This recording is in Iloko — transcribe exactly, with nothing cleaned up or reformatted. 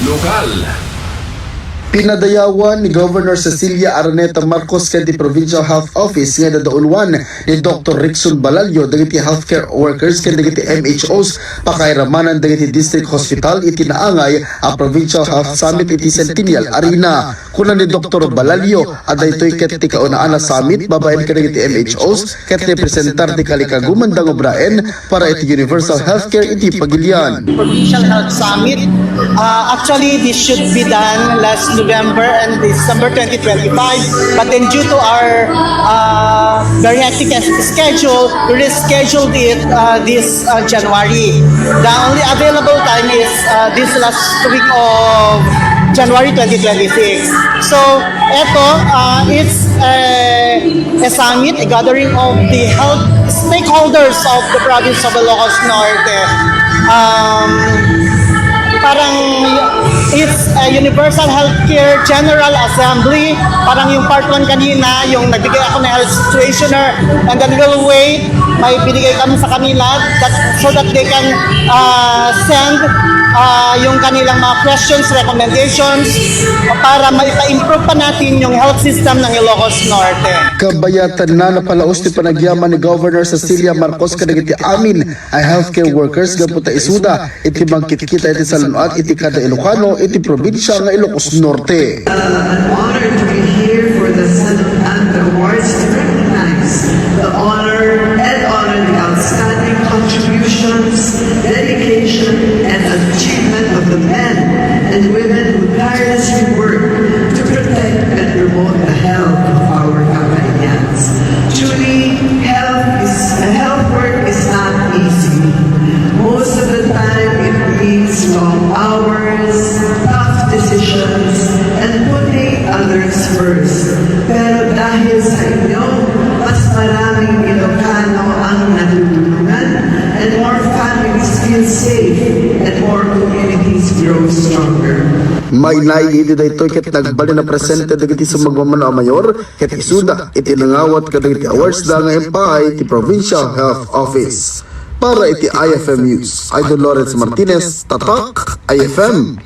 Lokal. Pinadayawan ni Governor Cecilia Araneta Marcos ken ti Provincial Health Office nga idadauluan ni Doctor Rickson Balalio dagiti healthcare workers ken dagiti M H Os pakairamanan dagiti district hospital iti naangay a Provincial Health Summit iti Centennial Arena. Kuna ni Doctor Balalio a daytoy ket ti kaunaan a summit babaen kadagiti M H Os ket representar ti kalikaguman da nga ubraen para iti universal healthcare iti pagilian. Provincial Health Summit. Uh, actually, this should be done last November and December twenty twenty-five. But then due to our uh, very hectic schedule, we rescheduled it uh, this uh, January. The only available time is uh, this last week of January twenty twenty-six. So, eto, uh, it's a, a summit, a gathering of the health stakeholders of the province of Ilocos Norte. Um, parang it's a Universal Healthcare General Assembly. Parang yung part one kanina, yung nagbigay ako ng health situationer, and then we'll wait. May binigay kami sa kanila that, so that they can uh, send uh, yung kanilang mga questions, recommendations para maipa-improve pa natin yung health system ng Ilocos Norte. Kabayatan na napalaos ti panagyaman ni Governor Cecilia Marcos kadagiti amin a healthcare workers gapu ta isuda iti mangkitkita iti salun-at iti kada Ilocano iti probinsya nga Ilocos Norte. An honor to be here for the Salun-at Awards to recognize the honor and honor the outstanding contributions, dedication, and achievement of the men and women who tirelessly work to protect and promote the health of our Kabaigans. Truly, health is health work is not easy. Most of the time, it means long hours, tough decisions, and putting others first. Pero dahil sa inyo, mas maraming Ilocano ang natutulungan, and more families feel safe, and more communities grow stronger. Mainaig iti daytoy ket nagbalin a presente dagiti sumagmamano a mayor ket isuda iti nangawat kadagiti awards da nga impaay ti Provincial Health Office. Para iti I F M News, Idol Lawrence Martinez, Tatak I F M.